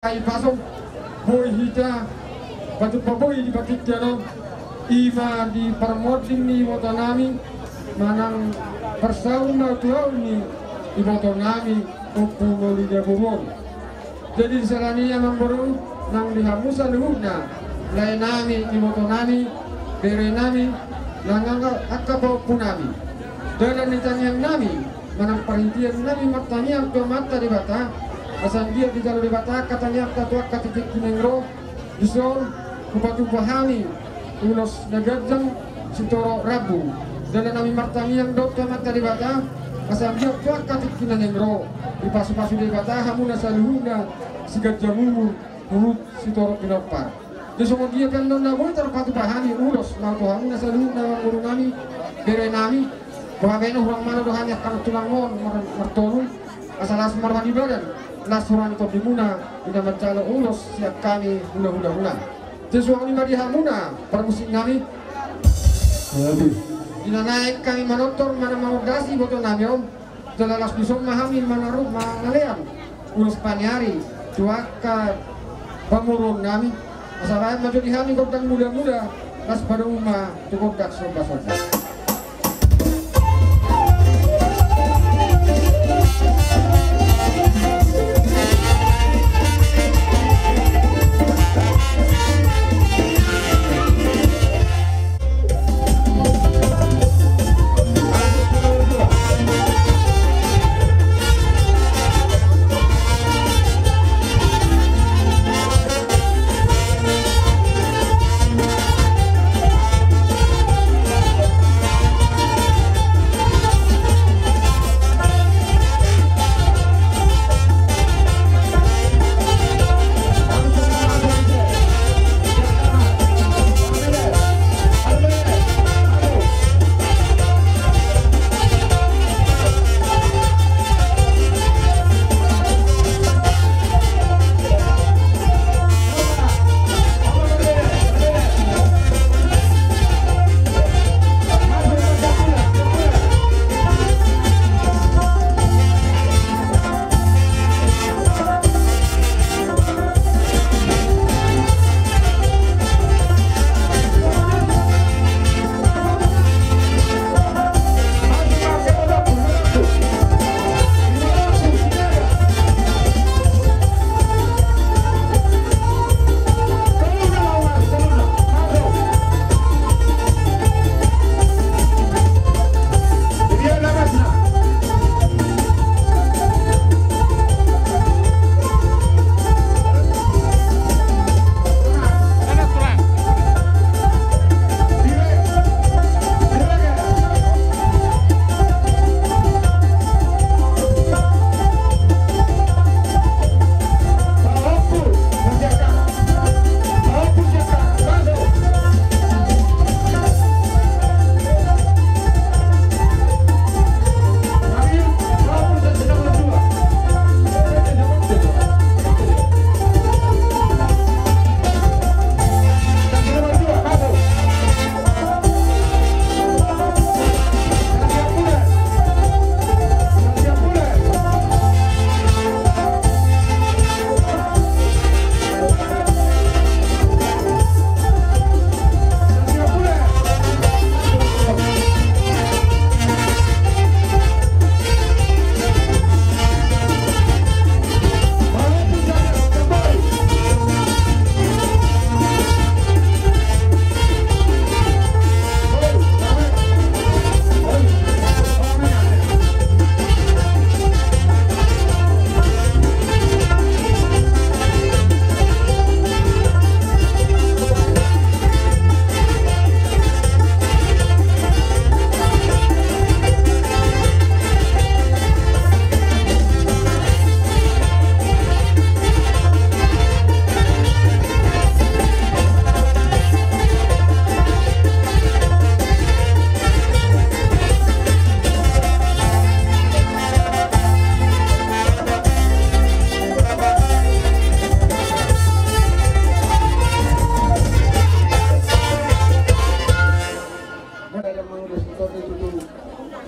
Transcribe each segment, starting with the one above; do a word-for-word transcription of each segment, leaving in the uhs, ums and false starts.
Ai paso, boi hita patupa boi di patikkian on, ima di parmonding ni ibotonami, manang parsaur matuaon ni ibotonami Ompu Noli Daboru on. Jadi di siala ni i amangboru, nang di hamu saluhutna, laenami, ibotonami, berenami, nang angka, angka paompunami. Dalan ni tangiangnami, manang parhiteannami martangiang tu Amanta Debata, asa anggiat dijalo Debata angka tangiangta tu angka tingki na naeng ro, dison hupatupa hami ulos na ganjang sitorop rambu. Dalan nami martangiang do tu Amanta Debata, asa anggiat tu angka tingki na naeng ro, dipasupasu Debata hamuna saluhutna siganjang umur, huhut sitorop pinompar. Jadi songon dia pe annon na boi tarpatupa hami ulos na tu hamuna saluhutna, amangborunami, berenami, boha baenon hurang malo do hami angka na tulang on mar-, martolu, asa las ma roha ni badan, las roha ni tondimuna, di na manjalo ulos sian hami hulahula. Jadi suang ni ma di hamuna parmusiknami. Di na naeng hami manortor manang mangondasi ibotonami on, jala las dison ma hami manaru-, mangalean ulos paniari tu angka pamoruonnami, asa bahen ma jo di hami gondang muda-muda, las padomu ma tu gondang somba-somba.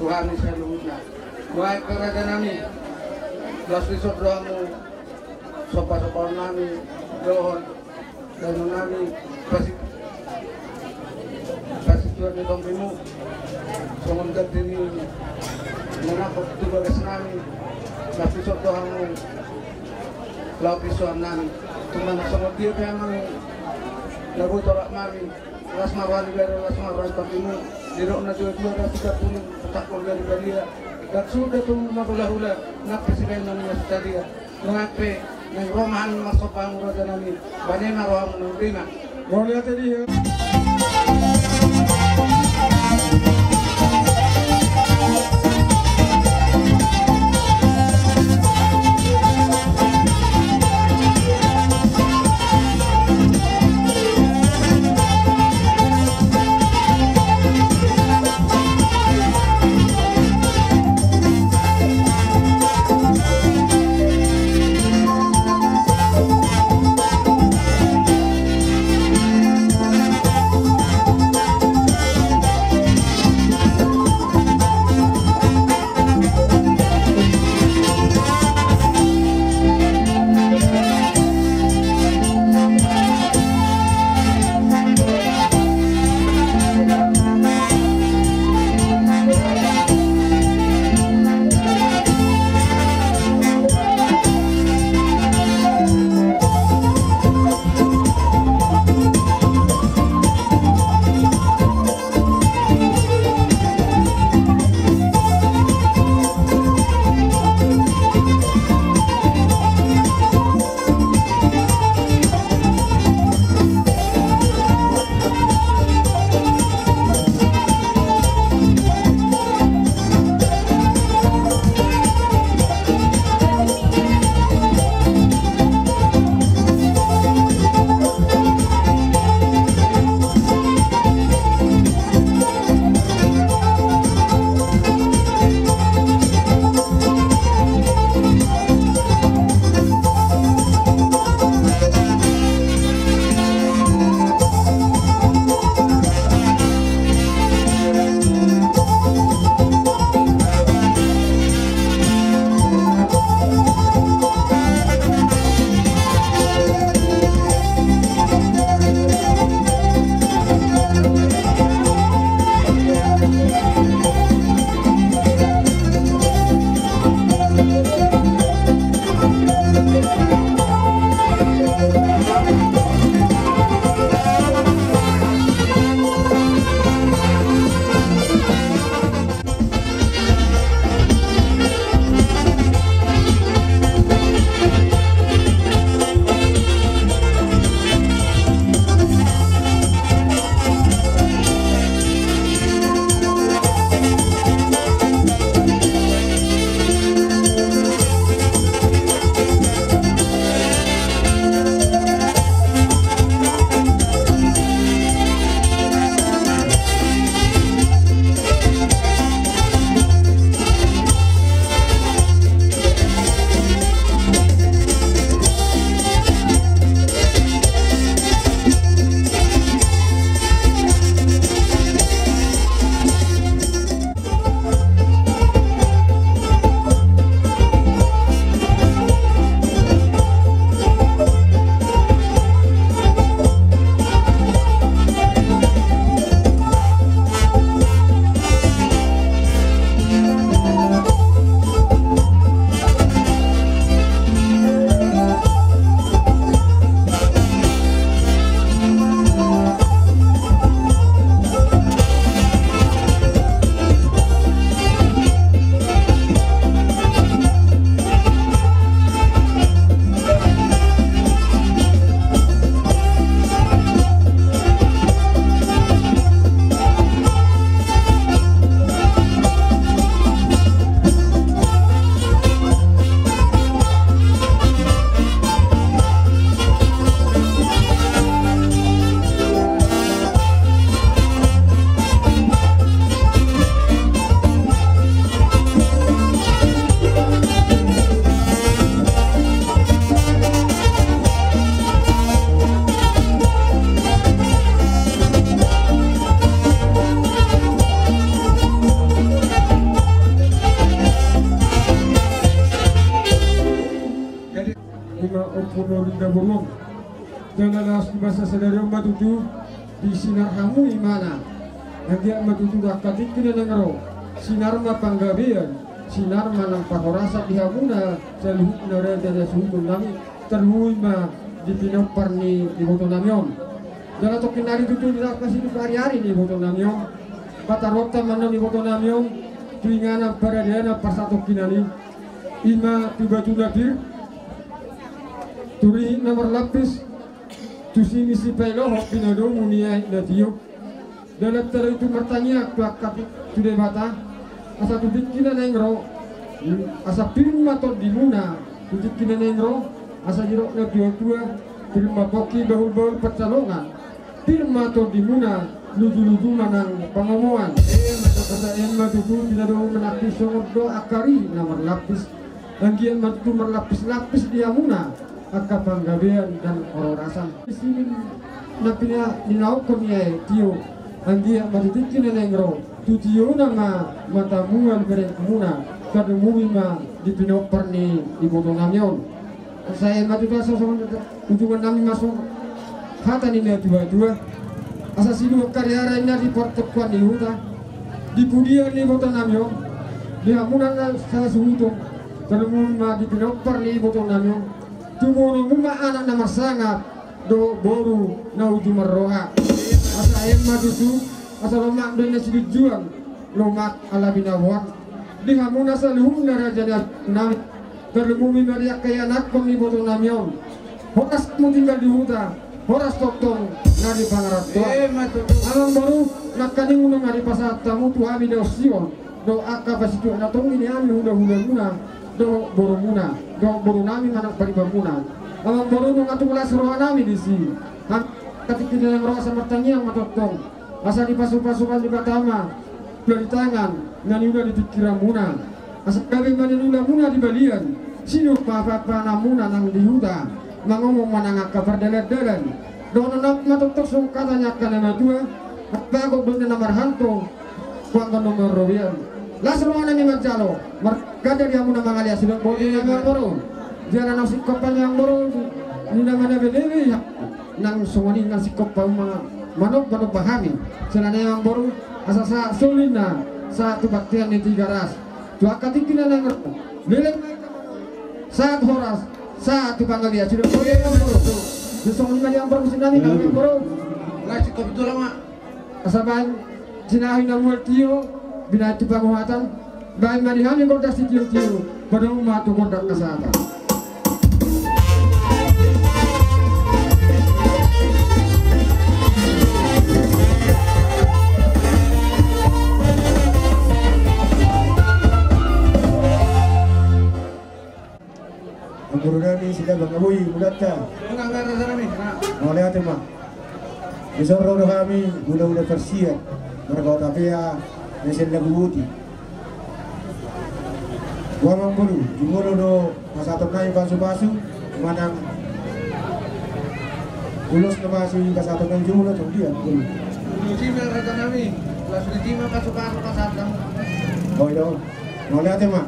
Tuhan ni saluhutna. Baen rajanami, las dison do hamu somba-somba Nami dohot dainang nami pasi-, pasituan ni tompimu songon ganti ni manangkok tu bagas nami. Laos dison do hamu laho pisuan nami. Tung na songon dia pe amang na boi torop nami. Las ma roha ni bere, las ma roha ni tompimu. Didok na dua-dua da suda pulung, tetap keluarga di balia. Dan suda tu na hula-hula, nang pe sibaen na nias tadia. Nang pe, nang roha ma hami marsomba hamu raja nami. Bane ma rohamu na uli ma. Mauliate di. Jala laos di bagasan sadari on ma tutu, disinar hamu imana. Anggiat ma tutu angka tingki na naeng ro, sinar ma panggabean, sinar ma nang parhorasan di hamuna saluhutna raja ni hasuhuton nami, tarlumobi ma di pinompar ni iboto nami on. Jala tongkin nari tutu di angka sidung ari-ari ni iboto nami on, pataruhon ma annon iboto nami on tu inganan paradanan parsatongkinan i, i ma tu batu na pir, tu rihit na marlapis, tu simis sipailohot pinadomu ni aek na tio. Dalan tadok tu martangiang tu angka, tu Debata, asa tu tingki na naeng ro, asa pir ma tondimuna tu tingki na naeng ro, asa didok na tua-tua, pir ma pongki bahul-bahul pansalongan, pir ma tondimuna, luju-luju ma nang pangomoan. Asa ima tutu pinadomu manangki songon do angka rihit na marlapis. Anggiat ma tutu marlapis-lapis di hamuna angka panggabean dan parhorasan. Simin na pina-, nilehon ni aek tio, anggiat ma tu tingki na naeng ro, tu tiona ma mata mual berenmuna, tarlumobi ma di pinompar ni iboto nami on. Sai ma tutu asa songon ujungan nami ma songon hata ni na tua-tua. Asa sidung ari-ari na di partungkoan ni huta, di pudian ni iboto nami on, di hamuna na sahasuhuton, tarlumobi ma di pinompar ni iboto nami on. Tubuhononmu ma anak na marsangap dohot boru na uju marroha. Asa ima tutu, asa lomak do na silinjuang, lomak ala binaboan. Di hamuna saluhutna raja ni hasuhuton nami, tarlumobi ma di angka ianakhon ni iboto nami on. Horas hamu tinggal di huta, horas tongtong na di pangarantoan. Ima tutu. Amang boru, nangkaning nunga dipasahat hamu tu hami daosion dohot angka pasituak na tonggi ni hami hula-hulamuna dohot borumuna dohot boru nami manang paribanmuna. Amang boru, nunga tung las roha nami disi. Hami angka tingki na naeng ro asa martangiang ma tongtong, asa dipasu-pasu ma Debata ma ula di tangan, na niula di pingkiranmuna. Asa gabe ma na niulamuna di balian, sidung ma pahanpahananmuna nang di huta, mangomo ma nang angka pardalan-dalan. Dohonon ma tongtong songon hata ni angka na matua, bagot do na marhalto, huanggo na marrobean. Las roha nami manjalo, marganda di hamuna mangalean, sidok boti nami amang boru. Jala naung singkop hami amang boru, ni na manebe-nebe, nang songon i nang singkop hamu ma-, manomba-nomba hami. Siala ni i amang boru, asa sahat solu ninna, sahat tu bontean ni Tigaras. Tu angka tingki na naeng ro, leleng, sahat horas, sahat tu panggabean. Sidok boti amang boru. Di songon i ma di amang boru, musim nami, amang boru. Ngasih kopi tulang, Mak. Asa baen sinahi na mual tio, binaen tu panguhatan, baen ma di hami gondang sitio-tio, padomu ma tu gondang hasahatan. Amang boru nami, sila bangaboi, mulanta. Mauliate ma. Di son ro do hami, hula-hula parsian, marga Hutapea, na sian Laguboti. Amang boru, jumolo do pasahaton nami pasu-pasu, manang ulos na pasu i pasahaton nami jumolo, tong dia, boru. Ulos i ma hata nami, ulos i ma pasu-pasu pasahaton. O, i do. Mauliate ma.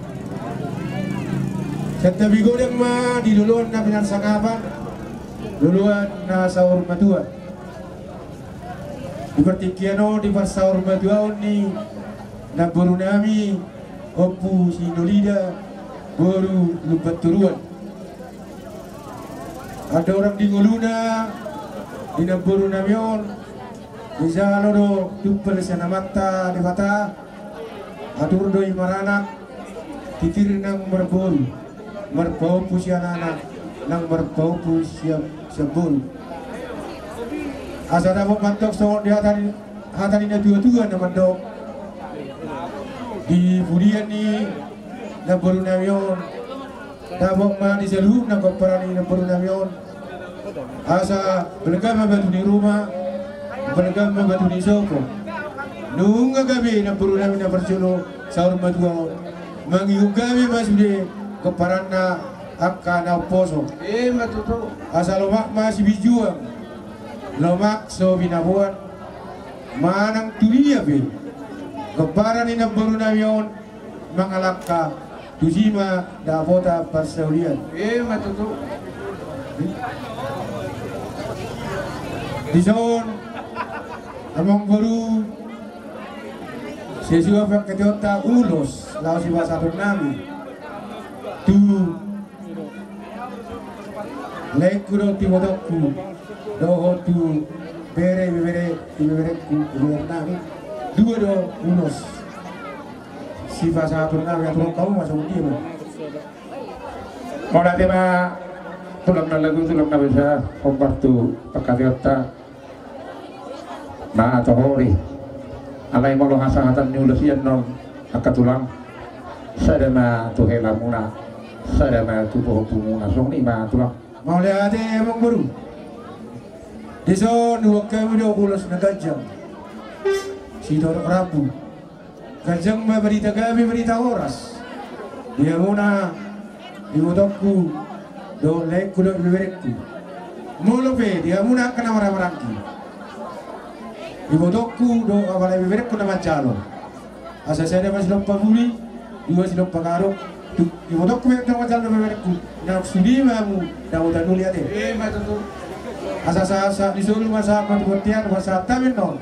Santabi godang ma di loloan na pinarsangapan, loloan na saur matua. Di partingkian on, di parsaur matuaon ni namboru nami, Ompu Sinolida, boru Lumbantoruan. Andorang di ngoluna, di namboru nami on, dijalo do tumpal sian Amanta Debata, atur do i maranak, titir nang marboru, marpaompu sian anak, nang marpaompu sian, sian boru. Asa dapot mantong songon di hata ni, hata ni na tua-tua na mandok. Di pudian ni namboru nami on, dapot ma di saluhutna pomparan ni namboru nami on. Asa balga ma batu ni ruma, balga ma batu ni sopo. Nunga gabe namboru nami na parjolo saur matua on, mangihut gabe ma sude pomparanna angka na umposo. Ima tutu. Asa lomak ma sibinjuang, lomak so binaboan, manang tu dia pe pomparan ni namboru nami on mangalangka, tusi ma dapotan parsaulian. Ima tutu. Dison, amangboru, sesuai pangkataionta ulos laho sipasahatonnami tu laengku dohot ibotongku dohot tu bere, ibebere, ibeberengku, ibebernami. Dua do ulos sipasahatonnami, aturhon hamu ma songon dia ma. Mauliate ma tulang na lagu, tulang na basa, hombar tu pangkataionta. Matohori. Alai molo hasahatan ni ulos i annon, angka tulang, sada ma tu helamuna, sada ma tu pahompumuna, songon i ma tulang. Mauliate amangboru. Dison huboan hami do ulos na ganjang sitorop rambu. Ganjang ma barita gabe, barita horas di hamuna ibotongku dohot laengku dohot ibeberengku. Molo pe di hamuna angka na marhahamaranggi, ibotongku dohot apala ibeberengku na manjalo, asa sada ma silompa buli, dua silompa gadok. Tu ibotongku pe na manjalo dohot ibeberengku, na sude ma hamu na botan uli ate. Asa sahat-sahat ni solu ma sahat ma tu bontean, sahat hami annon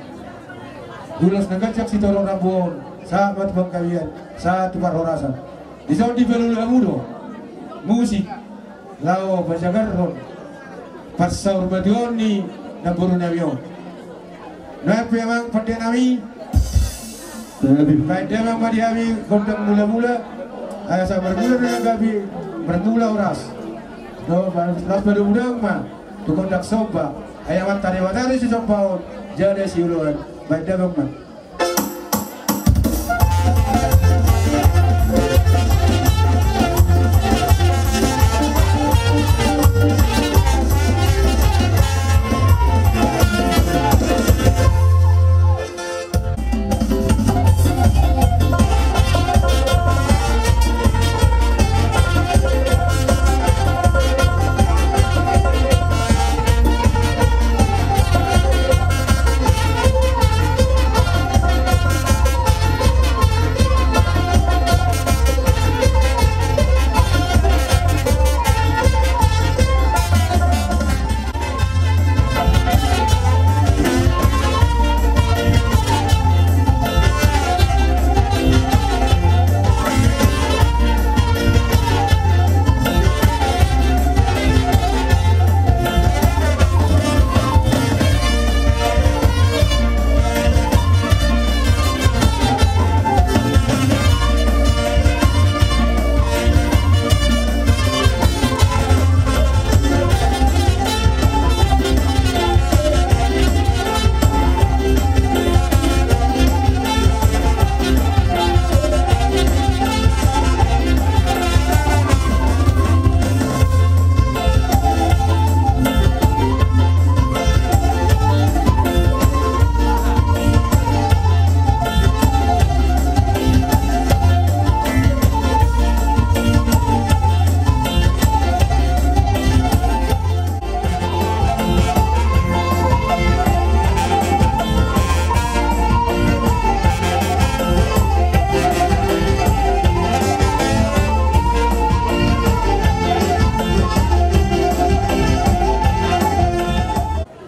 ulos na ganjang sitorop rambu on sahat ma tu panggabean, sahat tu parhorasan. Dison dipalulu hamu do musik laho pajagarhon pansaurmatuaon ni namborunami on. Nuaeng pe amang pandenami, baen damang ma di hami gondang mulamula, asa marmula na gabe, marmula horas. Laos padomu damang ma tu gondang somba. Ai Amanta Debata do sisombaon jala siuloan. Baen damang ma.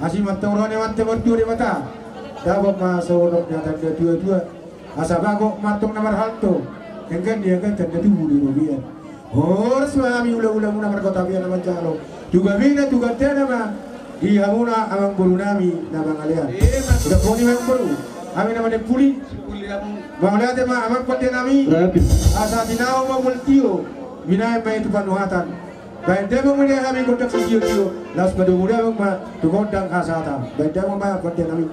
Asi ma antong roha ni Amanta Martua Debata. Dapot ma songon na tanda tua-tua. Asa bagot ma antong na marhalto, denggan di angka tanda tubu di robean. Horas ma hami hula-hulamuna margotap ia na manjalo. Tu gabena tu gandana ma di hamuna amangborunami na mangalean. Udah koni amangboru, hami na manempuli. Mauliate ma amang pandenami. Asa tinahu ma mual tio, binahen ma i tu panuhatan. Baen damang ma di hami gondang sitio-tio, laos padomu damang ma tu gondang hasahatan. Baen damang ma gondang hami.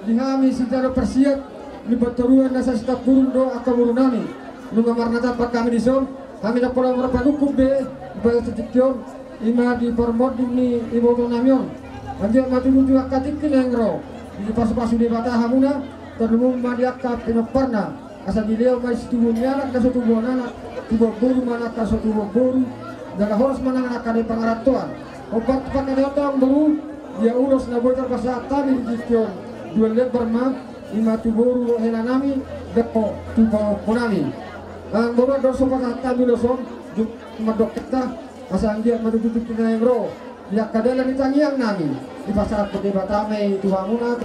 Di hami sijalo parsiat ni pantoruan na sasintang burung do angka borunami. Nunga marnatampak hami dison, hami na pola marpanungkun be di bagasan tingki on. I ma di parmonding ni ibotonami on. Anggiat ma tutu tu angka tingki naeng ro, dipasu-pasu Debata hamuna, tarlumobi ma di angka pinomparna. Asa dilehon ma i situbuan ni anak na so tubuan anak, tubuan boru ma na angka so tubuan boru, jala horas ma nang angka na di pangarantoan. Hombar tu pangkataion damang boru, dia ulos na boi tarpasahat hami di tingki on. Tuan lembar ma, ima tu boru hela nami, dohot tu pahompu nami. Nang boru do so pasahat hami ulos on, jumpa mandok hita, asa anggiat ma tutu tingki na naeng ro, di angka dalan ni tangiang nami, dipasahat Debata ma i tu hamuna.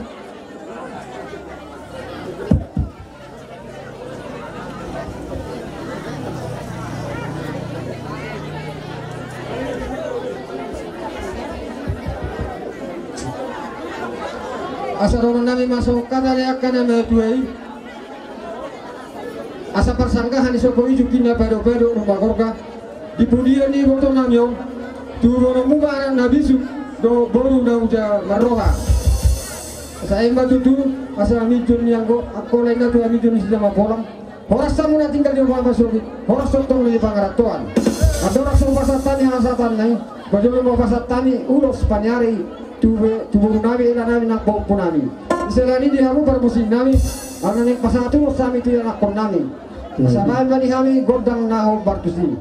Asa dohonon nami ma songon hata ni angka na matua i. Asa parsanggahan ni sopo i jungkirna pado-pado ruma gorga. Di pudian ni iboto nami on, tu borumu ma anak na bisuk, dohot boru na uja marroha. Asa ima tutu, asa hamijon ni anggo, angkola inna tu hamijon ni sijama polang. Horas hamuna tinggal di upa masogit, horas tongtong di pangarantoan. Andorang so hupasahat hami hasahatanna i, pajolo ma hupasahat hami ulos paniari, tu be-, tu boru nami, hela nami, nang pahompu nami. Di sela ni i di hamu parmusik nami, ala naeng pasahat ulos hami tu ianakhon nami. Asa baen ma di hami gondang na hombar tusi.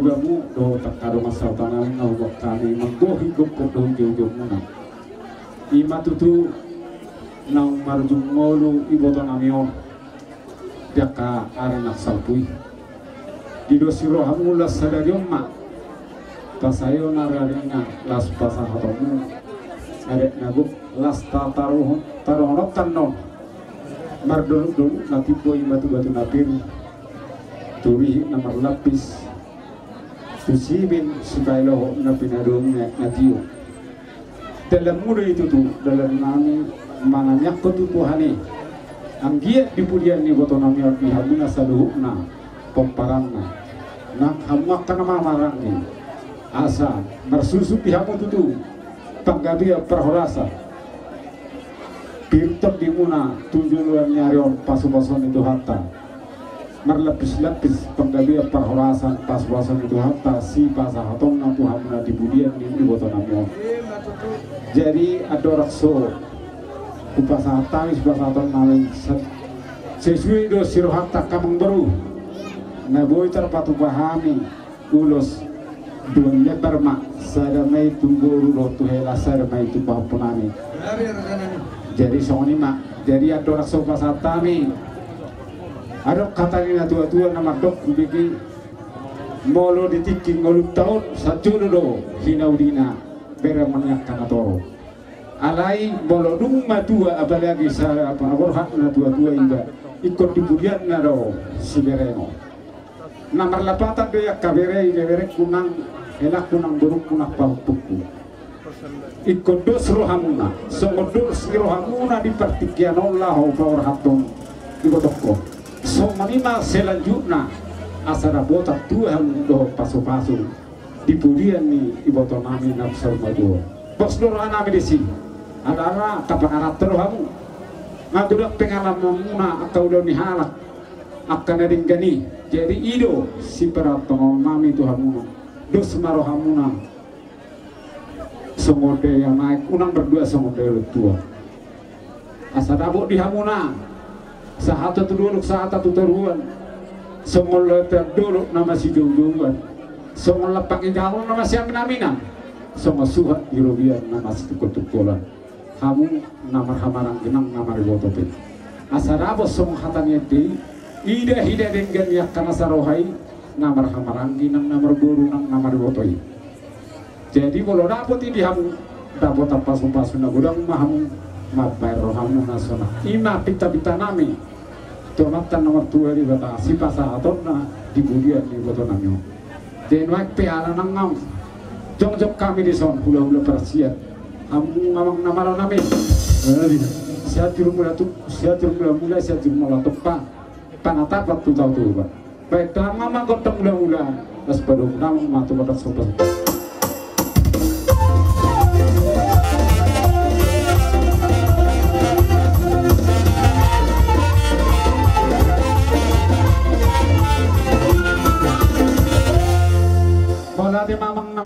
Hamu dohot angka dongan sahuta nami na huboan hami manggohi gokhon dohot joujoumuna. I ma tutu naung marujung ngolu iboto nami on di angka ari na salpu i. Didosi rohamu las sadari on ma pasahaton ari-arina, las pasahatonmu adat na gok, las tataruhon, taruhononta annon mardolok-dolok na timbo i batu-batu na pir, tu rihit na marlapis, tu sibin sipaelohon na pinadong na tio. Dalanmu do i tutu, dalan nami manamiangkon tu Tuhan i. Anggiat di pudian ni iboto nami on di hamuna saluhutna pomparanna, nang hamu angka na marhahamaranggi, asa marsusu di hamu tutu panggabean parhorasan. Pir tondimuna tu joloan ni ari on pasupasu ni Tuhanta. Marlapis-lapis panggabean parhorasan pasupasu ni Tuhanta sipasahatonna tu hamuna di pudian ni iboto nami on. Jadi andorang so hupasahat hami sipasahaton nami, sesuai do sirohanta angka amangboru na boi tarpatupa hami. Ulos dua lembar ma, sada ma i tu boru dohot tu hela, sada ma i tu pahompu nami. Jadi songon i ma. Jadi andorang so hupasahat hami, adong hata ni na tua-tua na mandok, hubege, molo di tingki ngolunta on, sanjolo do hinaulina, bereng ma nian angka na torop. Alai molo dung matua, apalagi sada borhat na tua-tua iba, ingkon di pudianna do siberengon. Na marlapatan do i angka bere, ibeberengku nang helangku nang borungku nang pahompungku. Ingkon dos rohamuna, songon dos ni rohamuna di partingkian on laho paborhathon ibotongkon. Songon i ma selanjutna, asa dapotan tua hamu dohot pasupasu di pudian ni iboto nami na saur matua on. Pos do roha nami disi. Ala-ala angka pangaranto do hamu. Nga godang pengalamanmuna angka ulaon ni halak, angka na denggan i. Jadi i do siparatongon nami tu hamuna. Dos ma rohamuna. Songon dea naek unang mardua, songon dea tua. Asa dapot di hamuna sahata tu dolok, sahata tu toruan. Songon lampion dolok na masijoujouan, songon lampang ijalo na masiaminaminan, songon suhat di robean na masitungkoltungkolan. Hamu na marhahamaranggi nang na mariboto pe, asa dapot songon hata ni ende i: Ida-ida denggan ni angka na saroha i, na marhahamaranggi nang na marboru nang na mariboto i. Jadi molo dapot i di hamu, dapotan pasupasu na godang ma hamu, mambahen rohamuna sonang. I ma pintapinta nami tu Amanta na martua Debata sipasahatonna di pudian ni iboto nami on. Jadi nuaeng pe ala nang jongjong hami dison hulahula parasian, hamu amang na malo nami, sian jurumula tu, sian jurumula mula, sian jurumula tompa, panatapan tu Toba. Baen damang ma gondang mulamula, las padomu damang ma tu gondang somba. Mauliate ma amang na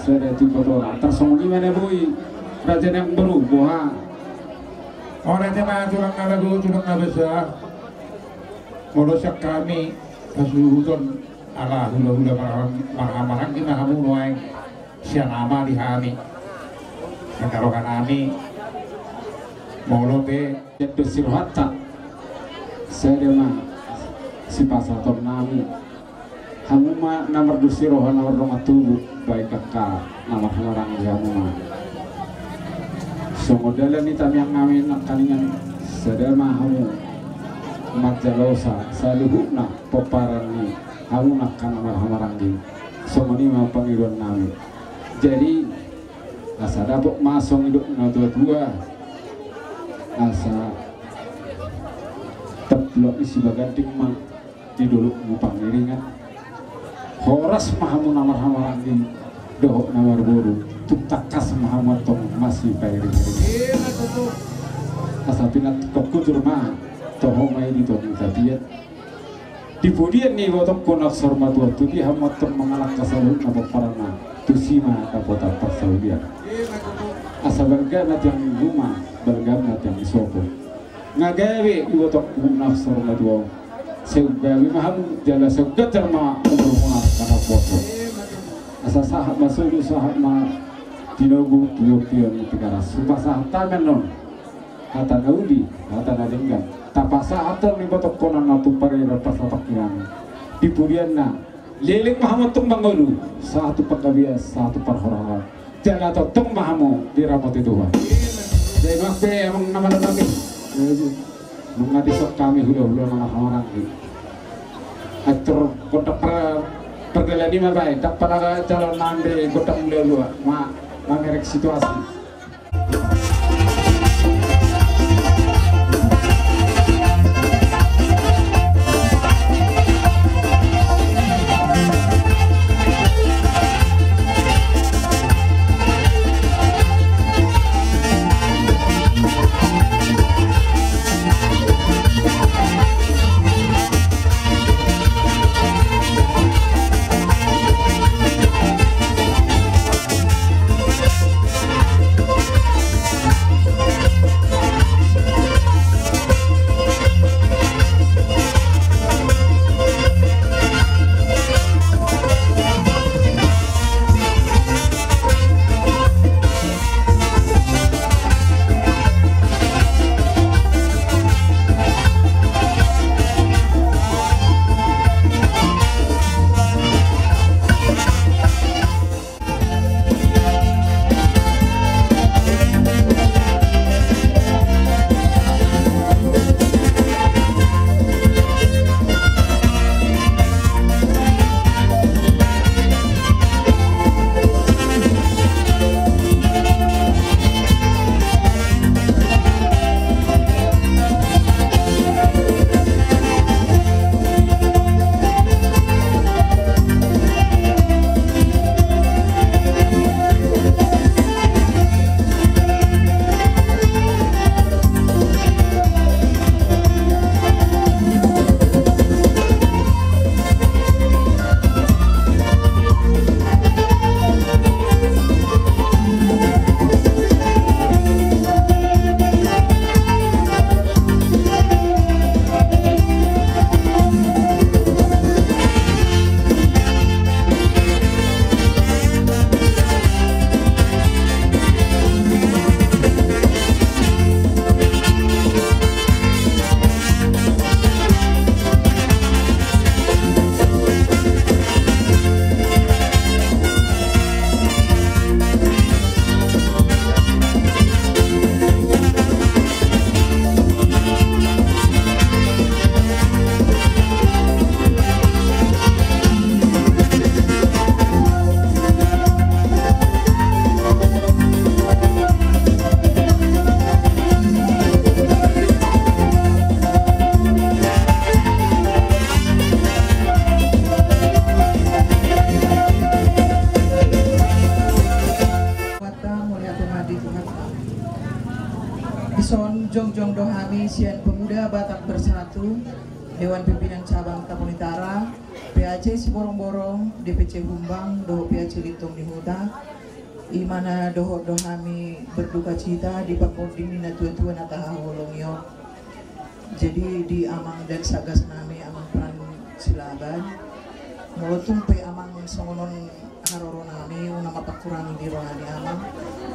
Sada tu kotona tarsongon i ma na boi raja nang boru boha. Ora tema tulang na lagu tulang na basa. Molo sian hami pasuhuton ala hulahula marhamaranggi ma hamu nuaeng. Sian ama di hami. Sian roha nami. Molo pe. Sian dos si rohanta. Sada ma sipasahaton nami. Hamu ma na mardos ni roha na mardongan tubu baen angka na marhamaranggi hamu ma. Songon dalan ni tangiang nami nangkaningan sada ma hamu manjalosa saluhutna pomparan ni hamu angka na marhamaranggi. Songon i ma pangidoan nami. Jadi asa dapot ma songon didok na tuatua asa tap loak ni sibaganding ma. Di dolokmu pangiringan. Horas ma hamu na marhamaranggi dohot na marboru. Tung tangkas ma hamu antong masipairingiring. Asa pinantikhon hujur ma toho ma i di tondi tapian. Di pudian ni ibotongku na saur matua tutu di hamu antong mangalangka saluhutna pomparanna. Tusi ma dapotan parsaulian. Asa balga na tiang ni uma balga na tiang ni sopo. Nga gabe ibotongku na saur matua. Saur gabe ma hamu jala saur ganjar ma umurmuna. Asa sahat ma solu sahat ma tinogu tu tion ni Tigaras. Hupasahat hami annon hata na uli hata na denggan. Tapasahat on ibotongkon na tu parira parsapakkinan di pudianna. Leleng ma hamu antong mangolu sahat tu panggabean sahat tu parhorasan. Jala tongtong ma hamu diramoti Tuhan. Jadi mangke amang na manonogi. Nunga dison hami hulahula na marhamaranggi. Atur gondang pardalanan i ma baen dapot ala calon nande gondang hulahula ma mamereng situasi. Mauliate ma di Tuhan. Dison jongjong do hami sian Pemuda Batak Bersatu, Dewan Pimpinan Cabang Tapanuli Utara, P A C Siborongborong, D P C Humbang dohot P A C Lintong ni Huta. Ima na dohot do hami berduka cita di pangonding ni natua-tua na tahaholongi on. Jadi di amang dan sagas nami, amang Pran Silaban, molo tung pe amang songon on haroro nami, unang ma pangkurangi di roha ni amang,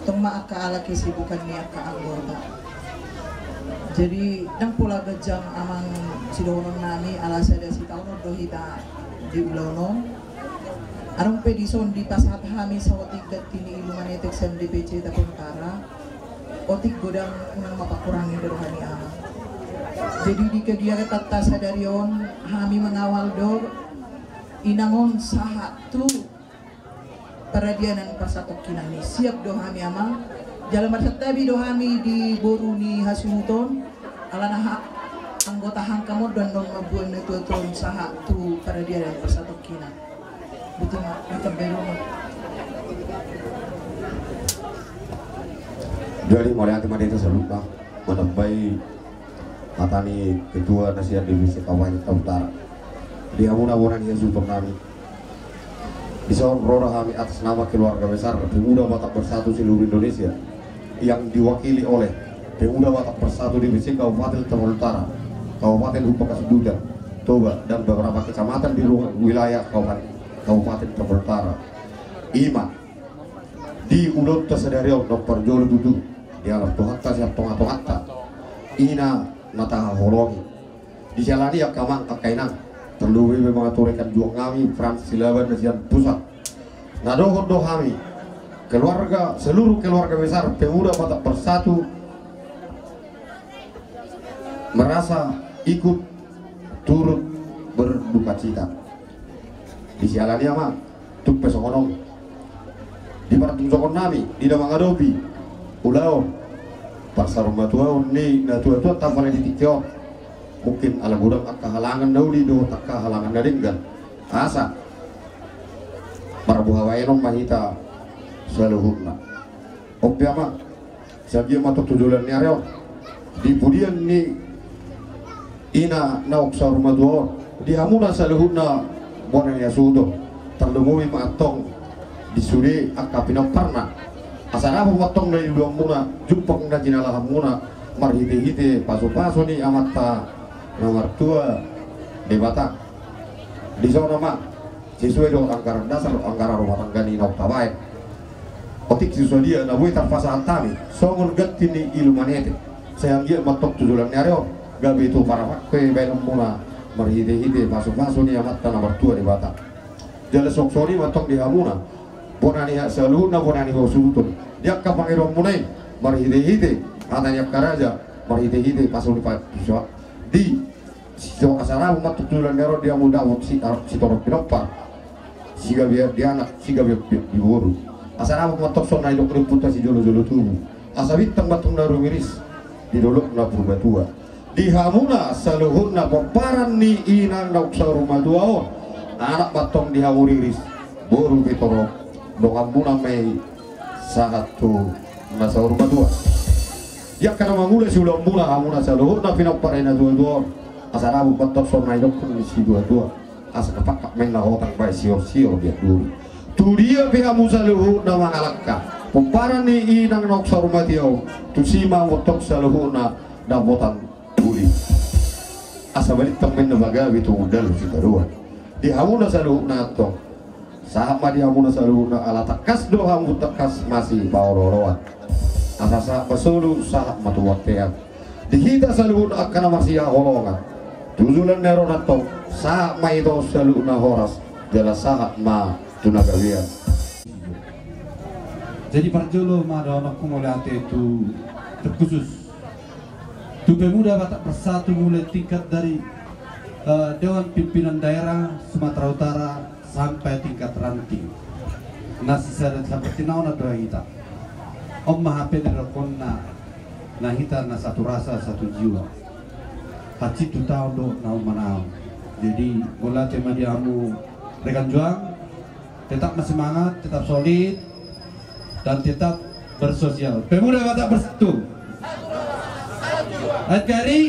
tong ma angka ala kesibukan ni angka anggota. Jadi ndang pola ganjang amang sidohonon nami, ala sada sitaonon do hita di ulaon on. Adong pe dison dipasahat hami saotik ganti ni iluman etek sian D P C Tape Utara. Otik godang, unang ma pangkurangi di roha ni amang. Jadi di kegiatan ta sadari on, hami mengawal do inang on sahat tu paradianan parsatongkinan i. Siap do hami amang. Jala marsantabi do hami di boru ni hasuhuton, alana ha-, anggota hangkam on do annon mamboan natua-tua on sahat tu paradianan parsatongkinan. Betul ma, betul belum. Jadi mauliate ma di hita saluhutna, manambai hata ni ketua na sian D P C Kabupaten Tape Utara. Di hamuna bona ni hasuhuton nami, dison ro do hami atas nama keluarga besar Pemuda Batak Bersatu seluruh Indonesia yang diwakili oleh Pemuda Batak Bersatu D P C Kabupaten Tape Utara, Kabupaten Humbang Hasundutan, Toba, dan beberapa kecamatan di luar wilayah Kabupaten, Kabupaten Tape Utara. Ima di ulaonta sadari on, nang parjolo tutu dialap Tuhanta sian tonga-tonganta ina na tahaholongi. Di siala ni i angka amang, angka inang, terlebih ma tu rekan juang nami Pran Silaban na sian pusat. Na dohot do hami, keluarga, seluruh keluarga besar Pemuda Batak Bersatu merasa ikut turut berduka cita. Di siala ni i amang, tung pe songon on. Di partongon nami, di na mangadopi ulaon parsarumatuaon ni natua-tua tapala di tingki on. Mungkin ala godang angka halangan na uli dohot angka halangan na denggan. Asa marboha baenon ma hita saluhutna. On pe amang, sai anggiat ma tong tu joloan ni ari on, di pudian ni ina naung saur matua on, di hamuna saluhutna bona ni hasuhuton, tarlumobi ma antong di sude angka pinomparna. Asa dapot ma antong na niluluanmuna, jumpang na jinalahanmuna, marhite-hite pasu-pasu ni Amanta na martua Debata. Dison ma sesuai dohot anggaran dasar, anggaran rumah tangga ni naung tabaen. Otik si sadia na boi tarpasahat hami songon ganti ni iluman etek, sai anggiat ma antong tu joloan ni ari on gabe tu parapangke baenonmuna marhite-hite pasu-pasu ni Amanta na martua Debata. Jala suang songon i ma antong di hamuna bona ni ha-, saluhutna bona ni hasuhuton, di angka pangidoanmuna i marhite-hite hata ni angka raja, marhite-hite pasu ni pa-, di so-, asa dapot ma antong tu joloan ni ari on di hamu dapot si-, sitorop pinompar, sigabe di anak, sigabe di boru. Asa dapot ma antong songon na nidok ni ompunta sijolo-jolo tubu, asa bintang ma antong na rumiris di dolokna Purbatua. Di hamuna saluhutna pomparan ni inang naung saur matua on, anak ma antong di hamu riris, boru pe torop, donganmuna ma i sahat tu na saur matua. Di angka na mangula siulaonmuna, hamuna saluhutna pinompar ni natua-tua on, asa dapot ma antong songon na nidok ni situa-tua, asa na pangkat ma inna hotang baen sihor-sihor di anduri. Tu dia pe hamu saluhutna mangalangka pomparan ni inang naung saur matua on, tusi ma hamu antong saluhutna dapotan uli. Asa balintang ma inna pagabe tu gundal sitadoan. Di hamuna saluhutna antong, sahat ma di hamuna saluhutna, ala tangkas do hamu tangkas masipaolo-oloan. Asa sahat ma solu, sahat ma tu bontean. Di hita saluhutna angka na masihaholongan, tu joloan ni ari on antong, sahat ma hita on saluhutna horas, jala sahat ma tu na gabean. Jadi parjolo ma dohononku mauliate tu terkhusus tu Pemuda Batak Bersatu, mulai tingkat dari, eh, Dewan Pimpinan Daerah Sumatera Utara sampai tingkat ranting. Na sisada seperti na on do hita. On ma hape didokkon na, na hita na satu rasa satu jiwa. Hansit tu taon dohot na on ma na on. Jadi mauliate ma di hamu rekan juang, tetap ma semangat, tetap solid, dan tetap bersosial. Pemuda Batak Bersatu. N K R I.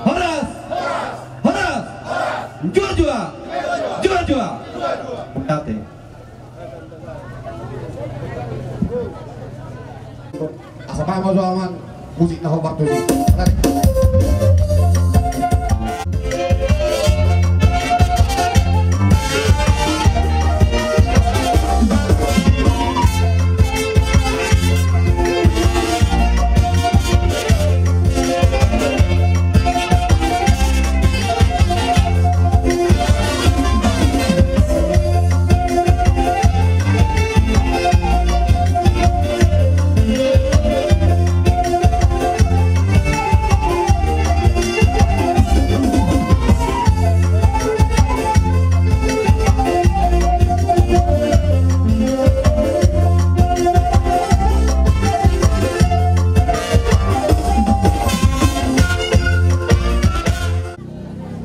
Horas. Horas. Jual-jual. Jual-jual. Mauliate. Sama-sama musik na hombar tusi.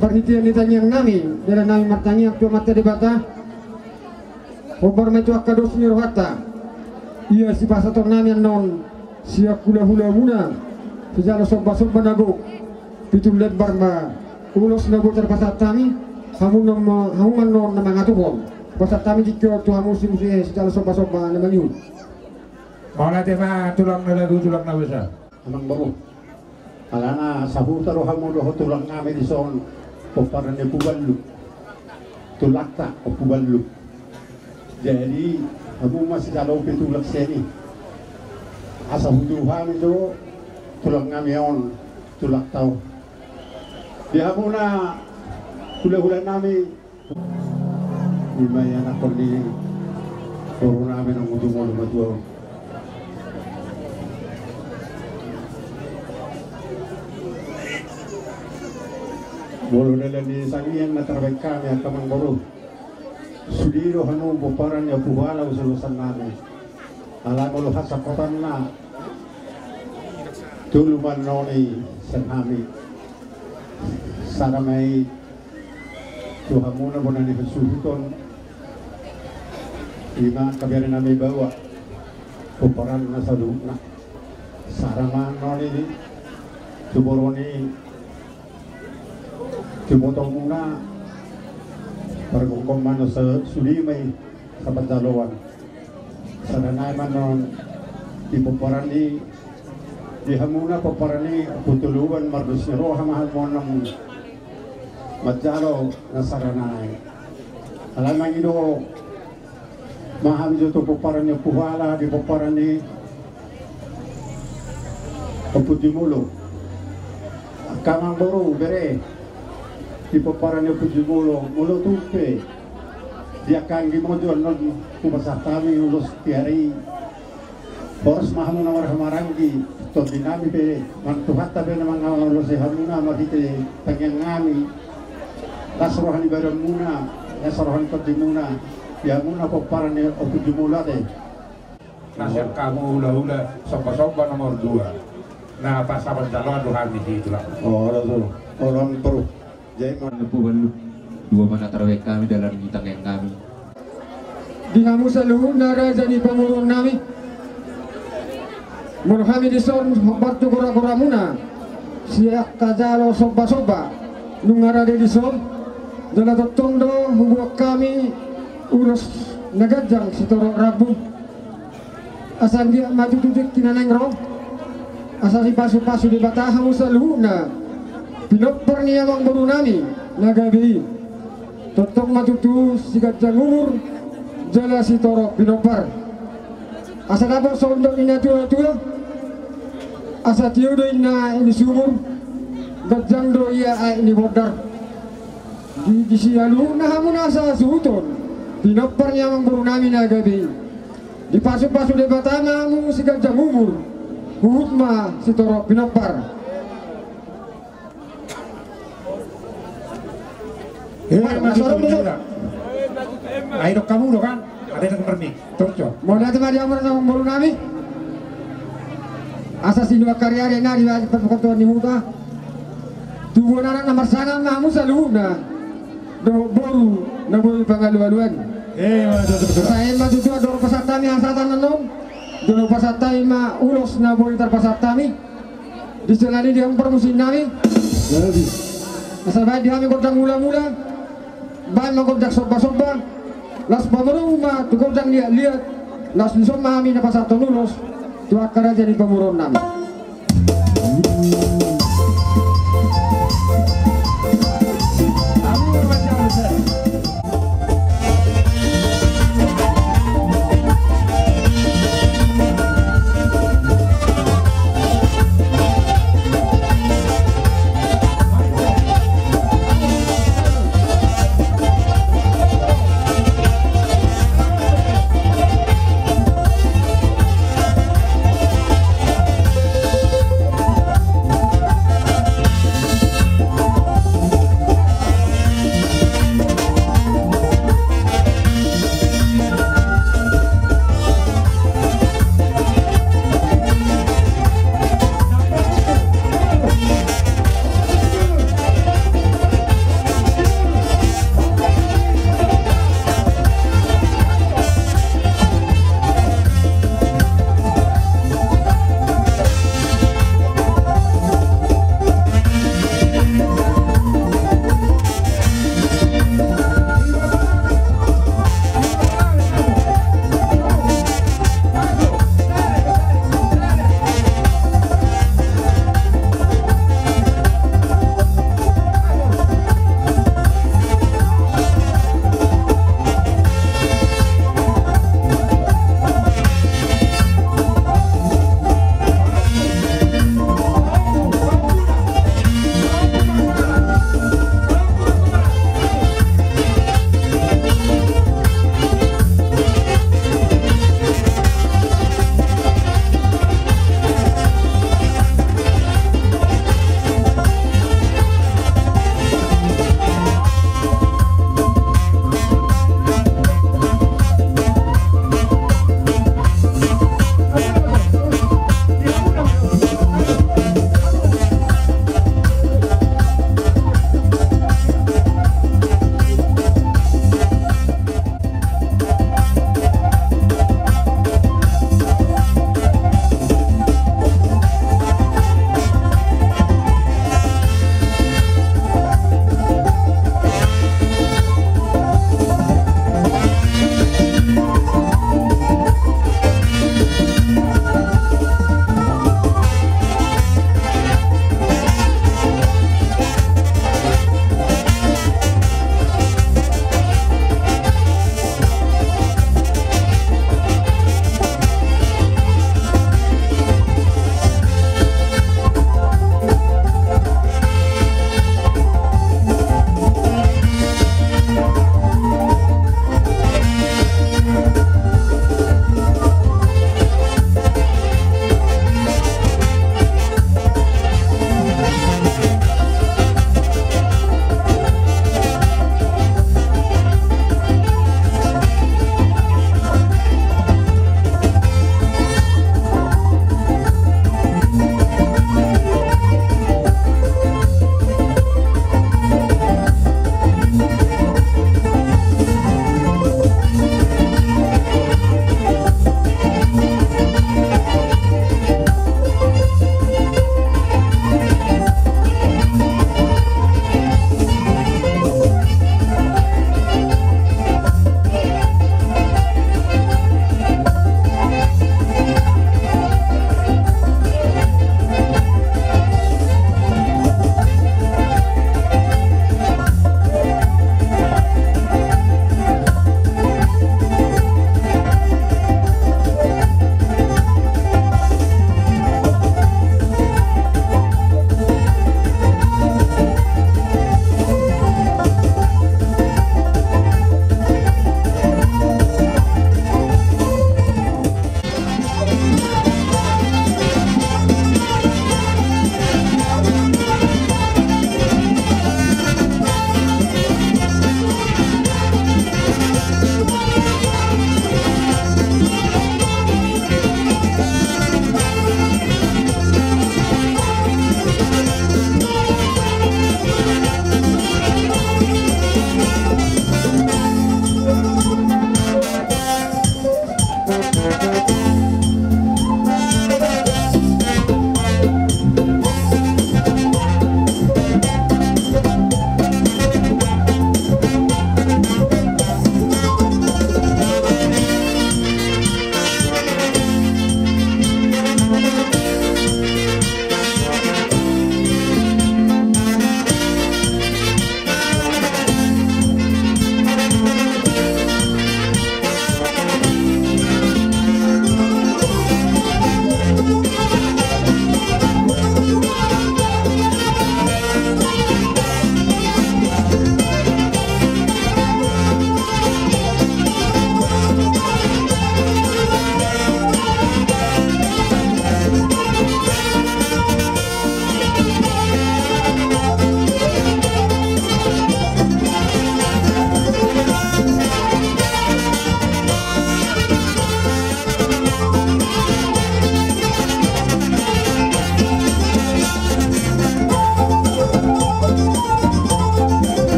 Parnitian ni tangiang nami, dalan nami martangiang tu Amanta Debata. Hombar ma i tu angka dos ni rohanta. Ia sipasahaton nami annon sian hulahula muna, sijalo sombasomba na gok. Pitu lembar ma ulos na boi tarpasahat hami. Hamu annon ma, hamu ma annon na mangatuhon. Pasahat hami tingki on tu hamu si muse sijalo sombasomba na mangihut. Mauliate ma tulang na lagu, tulang na basa. Amangboru. Alana sahuta do hamu dohot tulang nami dison, pomparan ni Ompu Ballu. Tulangta Ompu Ballu. Jadi hamu ma sijalo pe tulang sian i. Asa hutu hami do tulang nami on, tulangta on. Di hamuna hulahula nami. Ima i anakkon ni boru nami naung jumolo matua on. Molo dalan ni sangiang na tarbaen hami angka amangboru. Sude do hamu pomparan ni Ompu Huala ulos-ulosan nami. Alai molo hasangkotanna tolu ma annon i sian hami. Sada ma i tu hamuna bona ni hasuhuton. Ima angka bere nami baoa pomparan na saluhutna. Sada ma annon i tu boru ni tu ibotomuna. Pargongkom ma annon sa-, sude ma i sapanjaloan. Sada nai ma annon di pomparan ni, di hamuna pomparan ni Ompu Tuluban, mardos ni roha ma hamu annon manjalo na sada nai. Alai mangido ma hami jo tu pomparan ni Ompu Huala, di pomparan ni Ompu Jumolo. Angka amangboru bere, di pomparan ni Ompu Jumolo, molo tung pe di angka anggi molo annon hupasahat hami ulos di ari i. Horas ma hamu na marhahamaranggi, tondi nami pe, Tuhanta pe na mangalolosi hamuna marhite tangiang nami. Las roha ni badanmuna, las roha ni tondimuna, di hamuna pomparan ni Ompu Jumolo ate. Na sian hamu hulahula sombasomba nomor dua. Na pasahaton jaloan do hami di tulang. Oh, olo tu. Olo Amangboru. Jadi ma- Ompu Ballu. Dua ma na tarbaen hami dalan ni tangiang nami. Di hamu saluhutna raja ni pamoruon nami. Molo hami dison hombar tu gora-goramuna, sian angka jalo sombasomba, nunga rade dison. Jala tongtong do huboan hami ulos na ganjang sitorop rambu. Asa anggiat ma tutu tingki na naeng ro. Asa sipasupasu Debata hamu saluhutna pinompar ni amangboru nami na gabe i. Tongtong ma tutu siganjang umur jala sitorop pinompar. Asa dapot sondok ni natua-tua. Asa tio do inna aek ni sumur, ganjang do ia aek ni bondar. Di, di saluhutna hamu na sasuhuton pinompar ni amangboru nami na gabe i. Dipasupasu Debata ma hamu siganjang umur, huhut ma sitorop pinompar. Ima tutu. Ai dok hamu do kan? Ada yang permi. Tongco. Mauliate ma di hamu na amangboru nami. Asa sinuan kariari na di parpangkotoan ni huta. Tubuan anak na marsangap ma hamu saluhutna. Dohot boru na boi pangalualuan. Eh, ima tutu. Sai ma tutu andor pasahat hami hasahatan annon. Jolo pasahat hami ma ulos na boi tarpasahat hami. Di siala ni i di hamu parmusik nami. Asa baen di hami gondang mulamula. Baen ma gondang sombasomba. Laos pamorumu ma tu gondang liatliat. Laos dison ma hami na pasahathon ulos. tu angka raja ni pamoruon nami.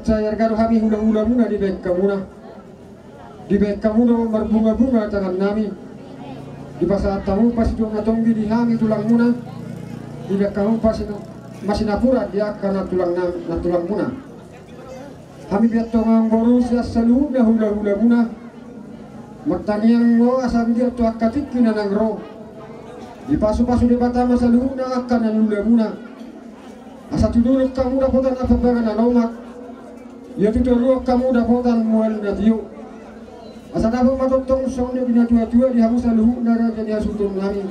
Sai arga do hami hulahulamuna dibaen hamuna. Dibaen hamu do marbungabunga tangannami. Dipasahat hamu pasidok na tonggi di hami tulangmuna. Dibaen hamu pasi-, masinapuran di angka na tulang na, na tulangmuna. Hami pe antong amangboru sian saluhutna hulahulamuna, martangiang do asa anggiat tu angka tingki na naeng ro, dipasupasu Debata ma saluhutna angka na niulamuna. Asa tuduhon hamu dapotan na pambaga na lomak. Ia tutu tuduhon hamu dapotan mual na tio. Asa dapot ma tongtong songon na di natuatua di hamu saluhutna raja ni hasuhutonnami.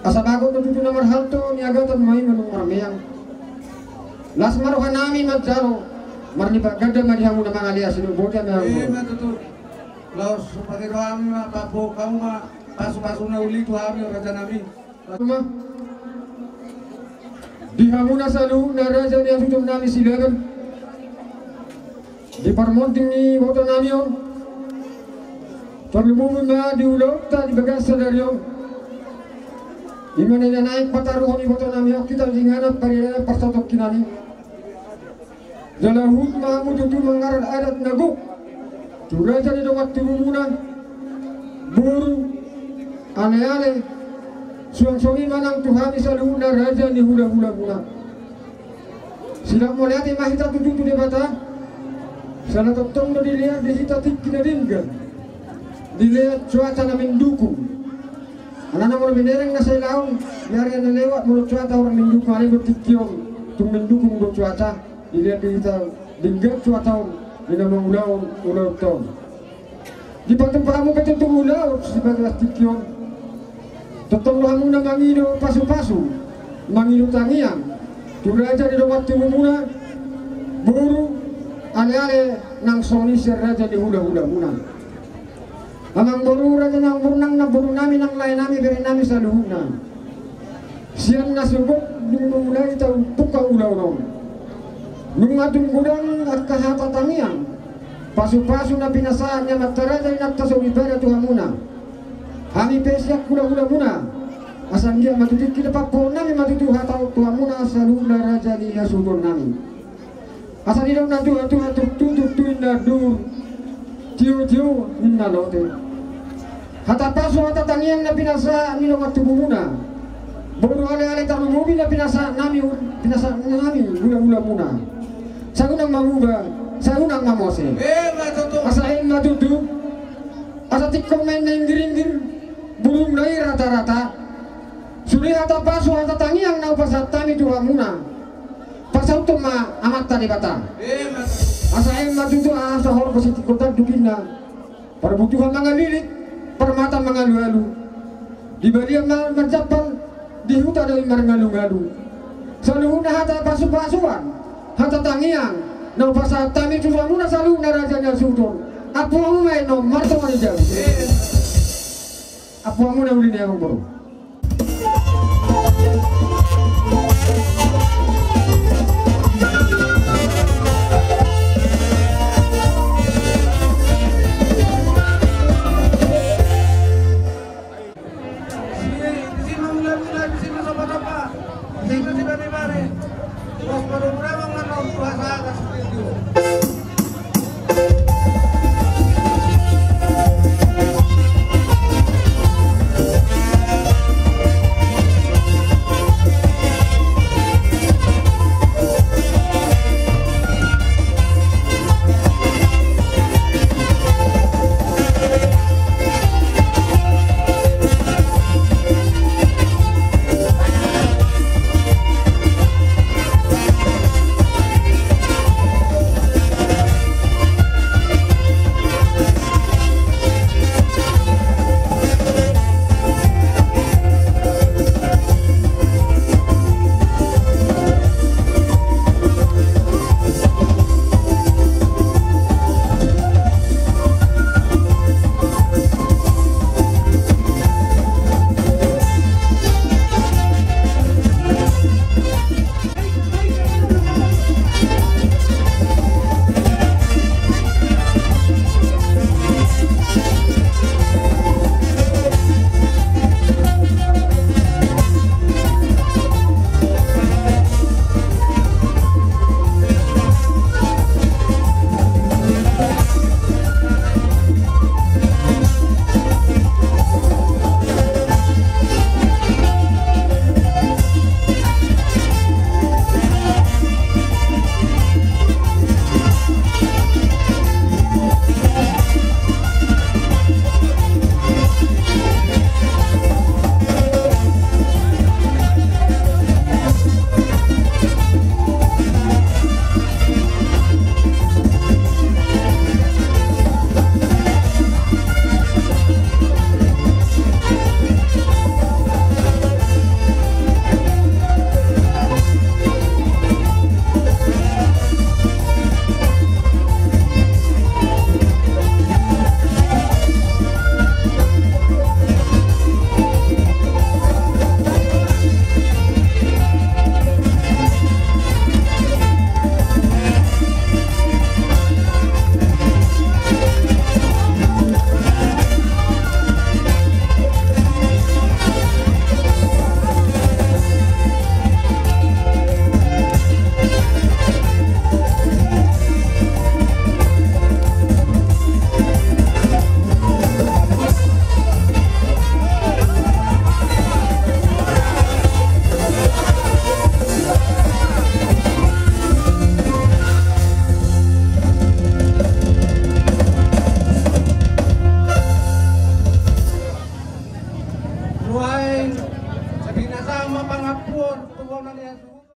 Asa bagot do tutu na marhalto, niagatan ma i manang marmeang. Las ma rohanami manjalo, marlipat ganda ma di hamu na mangalean, songon i botima. Ima tutu. Laos pasahat hami ma, pamboan hamu ma pasupasu na uli tu hami rajanami. Di hamuna saluhutna raja ni hasuhutonnami Silaban. Di parmonding ni ibotonami on, tarlumobi ma di ulaonta di bagasan sadari on. Ima na naeng pataruhon ibotonami on hita di inganan parianan parsatongkinan i. Jala huhut ma hamu tutu mangarar adat na gok tu raja ni dongan tubumuna, boru, aleale, suang songon i ma nang tu hami saluhutna raja ni hulahulamuna. Sidang mauliate ma hita tutu tu Debata. Sai tongtong do dilean di hita tingki na denggan, dilean cuaca na mendukung. Alana molo binereng na sai laon di ari na lewat, molo cuaca hurang mendukung, alai do tingki on tung mendukung do cuaca. Dilean di hita denggan cuaca on di na mangulahon ulaonta on. Dipatupa hamu pe tutu ulaon sibagas tingki on. Tongtong do hamuna mangido pasupasu, mangido tangiang tu raja ni dongan tubumuna, boru, aleale, nang songon i sian raja ni hulahulamuna. Amangboru, raja ni amangboru, nang namborunami, nang laenami, berenami saluhutna. Sian na so gok dung mulai tabuka ulaon on, nunga tung godang angka hata tangiang, pasupasu na pinasahat ni amanta raja, inanta soripada tu hamuna. Hami pe sian hulahulamuna, asa anggiat ma tutu tingki na pamboannami ma tutu hata on tu hamuna saluhutna raja ni hasuhutonnami. Asa didok natuatua, tutu tutu ninna anduhur, tiotio ninna lote. Hata pasu hata tangiang na pinasahat ni dongan tubumuna, boru, aleale, tarlumobi na pinasahatnami, pinasahatnami hulahulamuna. Sai unang manguba, sai unang mamose. Ima tutu. Asa ima tutu. Asa tingkos ma ninna inggiringgir, bulungna i ratarata. Sude hata pasu hata tangiang na hupasahat hami tu hamuna, pasauthon ma Amanta Debata. Ima tutu. Asa ima tutu, asa horbo sitingko tanduk ninna, parbutuhan mangalilik, parmata mangalualu, di balian ma manjampal, di huta do i marngalungalu. Saluhutna hata pasupasuan, hata tangiang na hupasahat hami tu hamuna saluhutna raja ni hasuhuton, ampu hamu ma annon martonga ni jabu. Ima tutu. Ampu hamu na uli ni amangboru.